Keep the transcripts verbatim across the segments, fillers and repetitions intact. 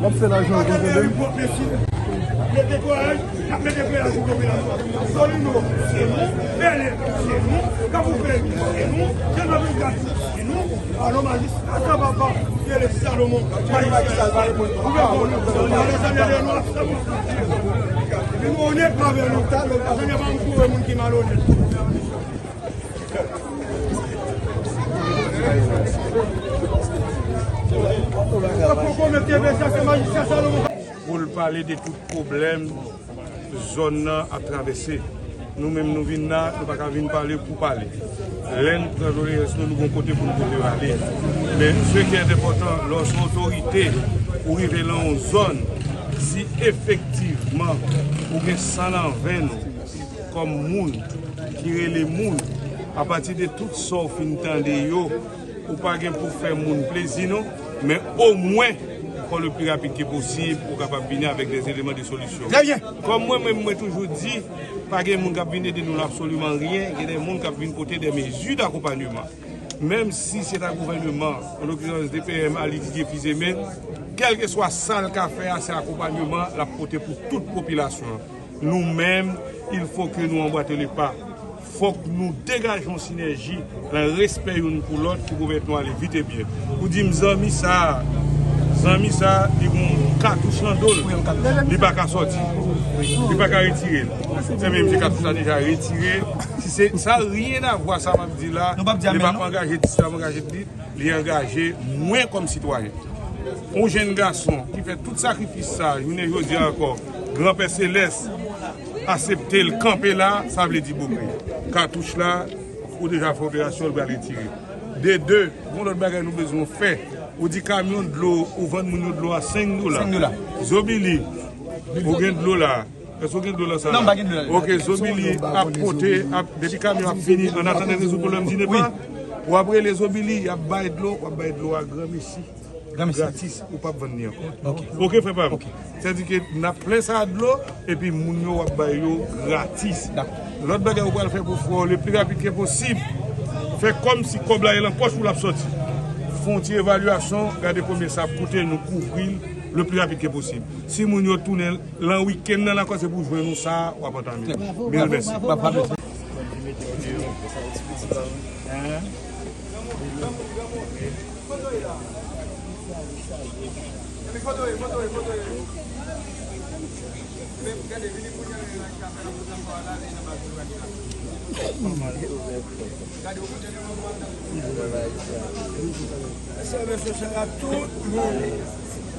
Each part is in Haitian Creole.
W ap fè lajan pou tande m. Mete kouraj, n ap mete priyè sou popilasyon. Solino, se nou. Bèlè, se nou. Kafou Fèy, se nou. Janvier Brigad, se nou. Alon majistra sa papa, ki rele Salomon. Majistra sa, gouvènman, Alexander Lenoir, Salomon. Nou, on n'est pas avec nous. Alexander pa ankouraje moun ki malonèt. Pou l pale de tout pwoblèm zòn nan ap travèse. Nou menm nou vin la, nou pa ka vin pale pou pale. Lè n pran doleyans nou, nou gon kote pou n pote yo ale. Men, ce qui est important, lè w se otorite, ou rive nan yon zòn, si efektivman ou gen san nan venn ou, kòm moun ki rele moun, apati de tout sa w fin tande yo, ou pa gen pou fè moun plezi non, men omwen fò le pli rapid ke posib ou kapab vini avèk des éléments de solution. Très bien. Kòm mwen menm mwen toujou di, pa gen moun k ap vin ede nou nan absoliman ryen, gen de moun k ap vin pote de mezi dakonpanyeman. Menm si se ta gouvènman, an l'occurrence D P M, Ali Didier Fils-Aimé, kèlkeswa sa l ka fè a, se akonpanyeman l ap pote pou tout popilasyon an. Nou menm, il faut que nou anbwate le pa. Fòk nou degaje yon sinèji nan respè youn pou lòt pou gouvènman nou ale vit e byen. Ou di m zanmi sa, zanmi sa, li gon katouch nan do l, li pa ka sòti, li pa ka retire l. Se menm se katouch la deja retire. Si se sa, rien à voir sa m ap di la, li p ap angaje dis, li p ap angaje dis, li angaje mwen kòm sitwayen. Yon jenn gason ki fè tout sakrifis sa, jounen jodi a ankò, Granpè Selès aksepte l kanpe la, sa vle di boukri. Katouch la, ou deja fè operasyon, l pral retire. De de, gon lòt bagay nou bezwen fè. Ou di kamyon dlo, ou vann moun yo dlo a senk dola. Senk dola. Zobili, ou gen dlo la. Èske w gen dlo la sa? Non, m pa gen dlo la. Ok, Zobili ap pote, ap, depi kamyon ap fini, an atandan rezoud pwoblèm Dinepa, w ap rele Zobili, y ap bay dlo, w ap bay dlo a granmesi. Granmesi. Gratis, ou p ap vann li ankò. Ok. Ok, frè pa m. Ok. Sètadi ke n ap plen sa a dlo, epi moun yo w ap bay yo gratis. Dakò. Lòt bagay ou pral fè pou frè w le pli rapid ke posib, fè kòmsi kòb la e lan pòch ou l ap sòti. Fè yon ti evalyasyon, gade konbyen sa ap koute, nou kouvri l le pli rapid ke posib. Si moun yo tounen lan wikenn nan, n a kòz se pou jwenn ou sa w ap antame. Mil mèsi. Sèvis sosyal a tout moun.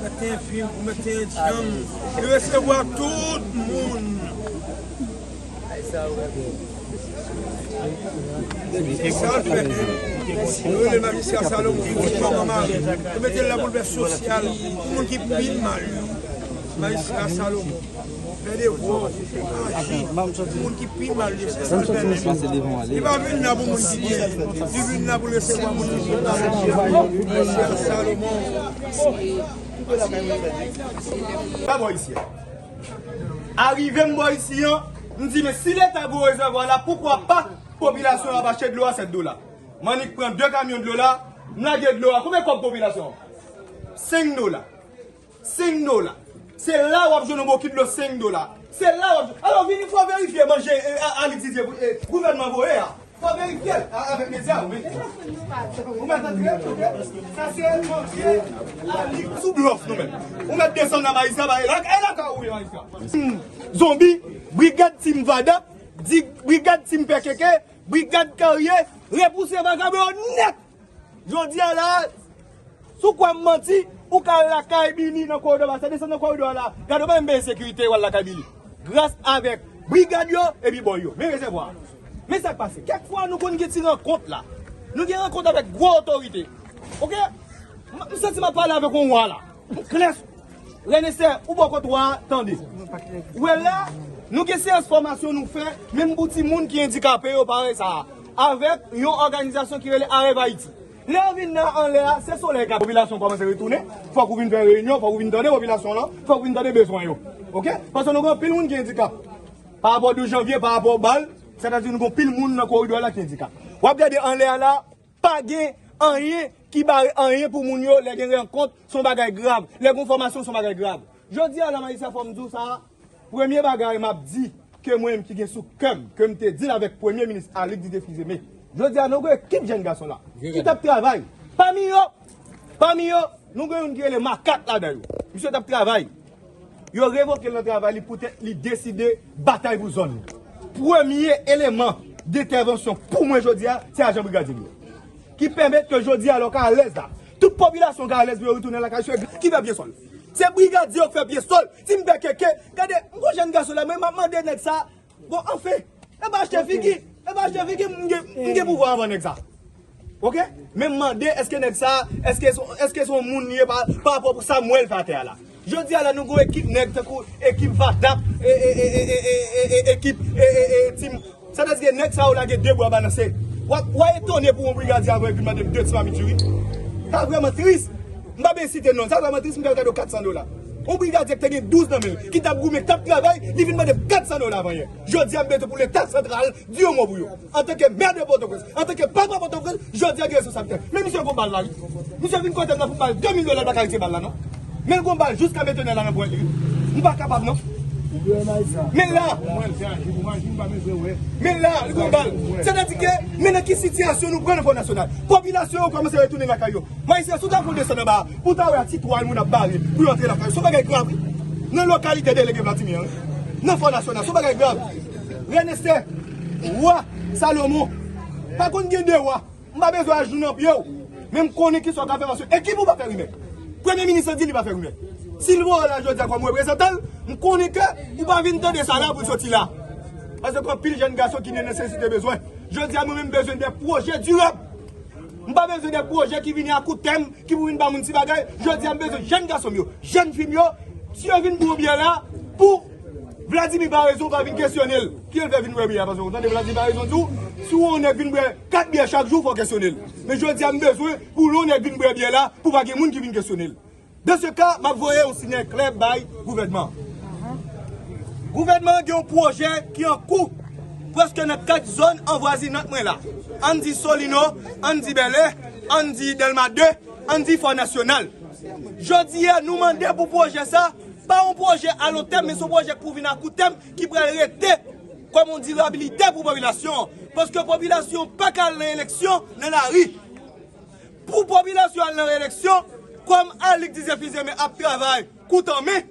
Mete enfim, mete endyanm. Li resevwa tout moun. Se sa l fè. Nou rele majistra Salomon, li di manman mari. Nou mete l la pou l fè sosyal pou moun ki pi mal yo. Majistra Salomon. Fè devwa w, aji pou moun ki pi mal yo, se sa l fè menm. Li pa vin la pou moun ki byen, li vin la pou l resevwa moun ki pi mal. Mesye Salomon. Pa bò isi a. Arive m bò isi an, m di, men si Leta gen rezèvwa la, poukwa pa popilasyon an ap achte dlo a sèt dola? M annik pran de kamyon dlo la, m lage dlo a. Konbyen kòb popilasyon an? Senk dola. Senk dola. Se la w ap jwenn yon bokit dlo senk dola. Se la w ap jwenn. Alò, vini fò verifye manje, e, a, Alix Didier, e, gouvènman voye a. Fò verifye l a, avèk medya, ou mèt. Ou mèt antre, oke? Sa se manje Alix sou blòf nou mèt. Ou mèt desann nan majistra, ba, e la, e la ka ou ye majistra. Zonbi, brigad Team Vada, di, brigad Team Pèkeke, brigad Karye, repouse vagabon yo nèt. Jodi a la, si w kwè m manti, ou ka al lakay Billy nan koridò a, sa desann nan koridò a la. Gade w pa menm peye sekirite, w al lakay Billy. Gras avèk brigad yo epi bòy yo. Men resevwa. Men sa k pase. Kèk fwa nou konn gen ti rankont la. Nou gen rankont avèk gwo otorite. Oke? M, m santi m ap pale avèk yon wa la. M klè. Renestè, ou bò kote w a, tande. Ou wè la, nou gen seyans fòmasyon nou fè, menm pou timoun ki andikape yo, parèy sa a, avèk yon òganizasyon ki rele Arèv Ayiti. Lè yo vin nan anlè a, se solèy ka popilasyon kòmanse retounen, fòk ou vin fè reyinyon, fòk ou vin tande popilasyon lan, fòk ou vin tande bezwen yo. Oke? Paske nou gen anpil moun ki andikap. Pa rapò douz janvye, pa rapò bal, sètadi nou gen anpil moun nan koridò la ki andikap. W ap gade anlè a la, pa gen anyen ki bare anyen pou moun yo, lè gen rankont, se yon bagay grav. Lè gen fòmasyon, se yon bagay grav. Jodi a la, majistra, fò m di w sa, premye bagay m ap di, ke mwen menm ki gen sou kè m, ke m te di l avèk Premye Minis Alix Didier Fils-Aimé. Jodi a, nou gen ekip jèn gason la, ki t ap travay. Pami yo, pami yo, nou gen youn ki rele Makak ladan yo. Misye t ap travay. Yo revoke l nan travay li poutèt li deside batay pou zòn li. Premye eleman de entèvansyon pou mwen jodi a, se ajan brigadye m yo. Ki pèmèt ke jodi a, lè w ka alèz la, tout popilasyon ka alèz pou yo retounen lakay yo, ki fè pye sòl. Se brigadye yo k fè pye sòl. Si m fè keke, gade, m gon jèn gason la, mwen m ap mande nèg sa, bon, anfen, e pa achte figi, e pa achte figi, m gen, m gen pouvwa anvan nèg sa. Oke? Men m mande, èske nèg sa, èske se, èske se yon moun li ye pa, pa rapò pou sa m wè l fè atè a la? Jodi a la, nou gon ekip nèg tankou ekip Vatap, e, e, e, e, e, e, e, ekip, e, e, e, tim. Sètadi ke nèg sa yo lage de bra balanse. W ap, w a etone pou yon brigadye avè vin mande m de ti mamit diri. Sa vrèman tris. M pa bezwen site non l. Sa vrèman tris, m fè l kado kat san dola. Yon brigadye ki te gen douz nan men l, ki t ap goumen, ki t ap travay, li vin mande m kat san dola avanyè. Jodi a, m bezwen pou Leta santral di yon mo pou yo. Antanke mè de Pòtoprens, antanke papa Pòtoprens, jodi a gen responsabilite. Men misye gon bal la, wi. Misye vin kote m la pou bal de mil dola, l pa ka retire bal la, non. Men l gon bal jiska mentnan la nan pwen li, wi. M pa kapab, non. Men la, men la, li gon bal. Sètadi ke, men nan ki sitiyasyon nou pran nan Fò Nasyonal? Popilasyon yo kòmanse retounen lakay yo. Majistra, si w ta fè yon desann anba a, pou w ta wè a ti twal moun ap bare pou yo antre lakay yo, se yon bagay grav, wi. Nan lokalite delege Vladimir an, wi. Nan Fò Nasyonal, se yon bagay grav. Rèn Estè, wa Salomon, pa konn gen de wa. M pa bezwen ajoute nan pye w. Men m konnen kisa w ka fè paske ekip ou pa fè rimè. Premye minis lan di li pa fè rimè. Si l voye w la jodi a kòm reprezantan l, m konnen ke ou pa vin tande sa la pou l soti la. Paske anpil jèn gason ki gen nesesite bezwen. Jodi a, mwen menm m bezwen de pwojè dirab. M pa bezwen de pwojè ki vini a kout tèm, ki pou vin ba moun ti bagay. Jodi a, m bezwen jèn gason m yo, jèn fi m yo, si yo vin bwè yon byè la, pou Vladimir Paraison pa vin kesyone l. Ki l fè vin bwè byè a? Paske w tande Vladimir Paraison di w, si w wè yon nèg vin bwè kat byè chak jou, fò w kesyone l. Men jodi a, m bezwen pou lè yon nèg vin bwè byè la, pou pa gen moun ki vin kesyone l. Dans ce cas, m ap voye yon sinyal klè bay gouvènman an. Gouvènman an gen yon pwojè ki an kou, prèske nan kat zòn anvwazinant mwen la. Ann di Solino, ann di Bèlè, ann di Dèlma de, ann di Fò Nasyonal. Jodi a, nou mande pou pwojè sa, pa yon pwojè alontèm, men se yon pwojè ki pou vin akoutèm, ki pral rete kòm yon dirabilite pou popilasyon an. Paske popilasyon an pa ka al nan eleksyon nan lari. Pou popilasyon al nan eleksyon, kòm Alix Didier Fils-Aimé ap travay kout an men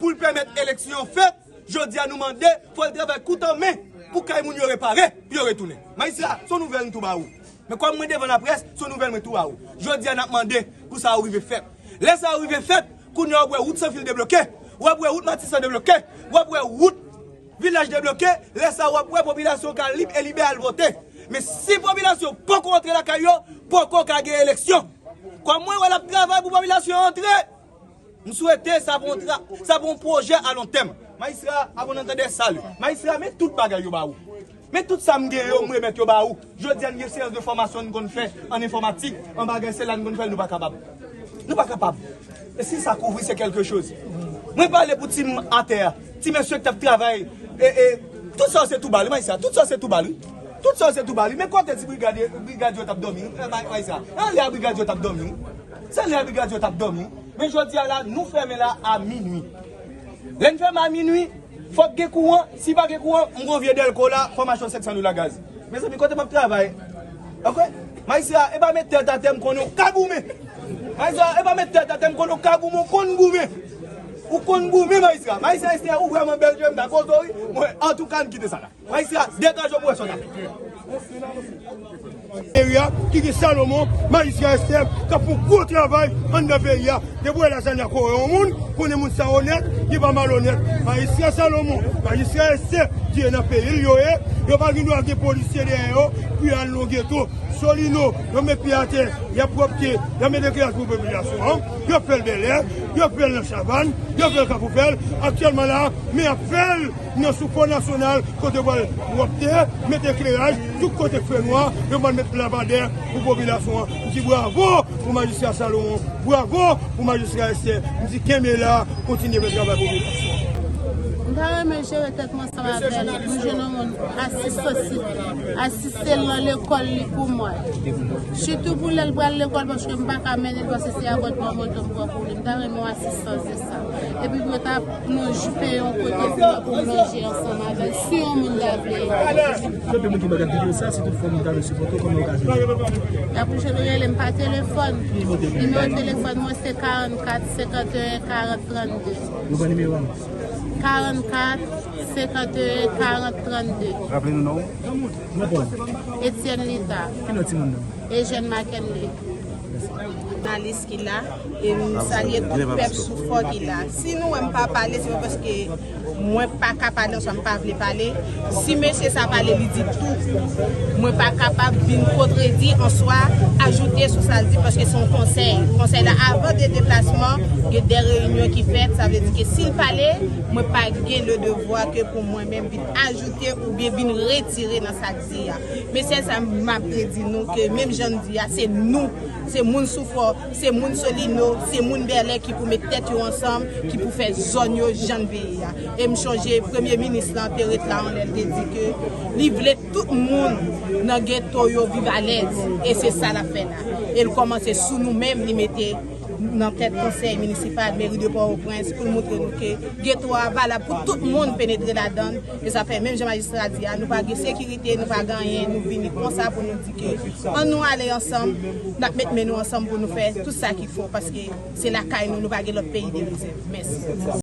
pou l pèmèt eleksyon an fèt, jodi a nou mande, fò l travay kout an men pou kay moun yo repare, pou yo retounen. Majistra, se yon nouvèl m tou ba ou. Men kòm mwen devan laprès, se yon nouvèl mwen tou ba ou. Jodi a n ap mande pou sa yo rive fèt. Lè sa yo rive fèt, kounye a w ap wè wout Sanfil debloke, w ap wè wout Matisan debloke, w ap wè wout Vilaj debloke, lè sa a w ap wè popilasyon ka lib e libè al vote. Men si popilasyon poko antre lakay yo, poko ka gen eleksyon. Kòm mwen wè l ap travay pou popilasyon antre, m swete sa pou yon tra-, sa pou yon pwojè alontèm. Majistra, avan n tande, salu. Majistra, men tout bagay yo ba ou. Men tout sa m gen yo, m remèt yo ba ou. Jodi a, n gen seyans de fòmasyon n konn fè an enfòmatik, an bagay, se la n konn fè l, nou pa kapab. Nou pa kapab. E si sa kouvri, se kèlke choz. Mwen pale pou ti m atè a, ti mesye k t ap travay, e, e, tout sa se tou ba li, majistra, tout sa se tou ba li. Tout sa se tou ba li. Men kote ti brigadye, brigadye yo t ap dòmi, e, ma-, majistra. Anlè a brigadye yo t ap dòmi, wi. Se anlè a brigadye yo t ap dòmi, wi. Men jodi a la, nou fèmen la a minui. Lè n fèmen a minui, fòk gen kouran. Si pa gen kouran, m gon vye dèlko la, fò m achte yon senk san dola gaz. Mezanmi, kote m ap travay? Oke? Majistra, e pa met tèt atè, m konnen w ka goumen. Majistra, e pa met tèt atè, m konnen w ka goumen, w konn goumen. Ou konn goumen, majistra. Majistra Esther, ou vrèman bèl, je m dakò, wi. Mwen, antouka, n kite sa la. Majistra, degaje w pou wè sa w ta fè. Peyi a, ki gen Salomon, Majistra Esther, k ap fè yon gwo travay anndan peyi a. Depi w wè Lazanya kore yon moun, konnen moun sa onèt, li pa malonèt. Majistra Salomon, Majistra Esther, di e nan peyi l yo ye, yo pa gen dwa gen polisye dèyè yo, pou y al nan geto. Solino, yo met pye atè, y ap pwòpte, y ap mete kleyas pou popilasyon an, yo fè l Bèlè, yo fè l nan Chavann, yo fè l Kafoufèl, aktyèlman la, men y ap fè l nan sou Fò Nasyonal, kote yo pral pwòpte, mete ekleraj, tout kote k fè nwa, yo pral met lapadè pou popilasyon an. M di bravo pou Majistra Salomon, bravo pou Majistra Esther, m di kenbe la, kontinye fè travay popilasyon an. M ta renmen jere tèt mwen ansanm avè l, pou jwenn yon moun asiste, asiste l nan lekòl li pou mwen. Sitou pou lè l pral lekòl, paske m pa ka mennen l, paske se abòtman moto m pran pou li. M ta renmen yon asistans de sa. Epi pou yo ta nou peye yon kote pou mwen, pou m lonje ansanm avè l, si yon moun ta vle ede. Gen anpil moun ki ban gad videyo sa, si tout fwa moun ta vle sipòte w, kòman yo ka jwenn ou? Y ap jwenn ou, rele m pa telefòn. Nimewo telefòn mwen se karannkat senkanteyen karant trannde. Ou ban nimewo a? Karannkat senkanteyen karant trannde. Raple nou non w. Non pa w. Etienne Lita. Ki non timoun nan? Eugène Makenley. Jounalis ki la, e m salye tout pèp Soufò ki la. Si nou wè m pa pale, se pa paske mwen pa ka pale, oswa m pa vle pale. Si mesye sa pale, li di tout. Mwen pa kapab vin kontredi, oswa ajoute sou sa l di, paske se yon konsèy. Konsèy la, avan de deplasman, gen de reyinyon ki fèt, sa vle di ke si l pale, mwen pa gen le devwa ke pou mwen menm vin ajoute oubyen vin retire nan sa l di a. Men sèl sa m ap redi nou ke menm jan l di a, se nou, se moun Soufò, se moun Solino, se moun Bèlè ki pou met tèt yo ansanm, ki pou fè zòn yo jan l veye a. E m chonje premye minis lan te ret la anlè, l te di ke li vle tout moun nan geto yo viv alèz. E se sa l ap fè la. E l kòmanse sou nou menm, li mete nan tèt konsèy minisipal, meri de Pòtoprens, pou l montre nou ke geto a valab pou tout moun penetre ladan l. E sa fè, menm jan majistra di a, nou pa gen sekirite, nou pa gen anyen, nou vini konsa pou nou di ke ann nou ale ansanm, n ap met men nou ansanm pou nou fè tout sa ki fò, paske se lakay nou, nou pa gen lòt peyi de rezèv. Mèsi.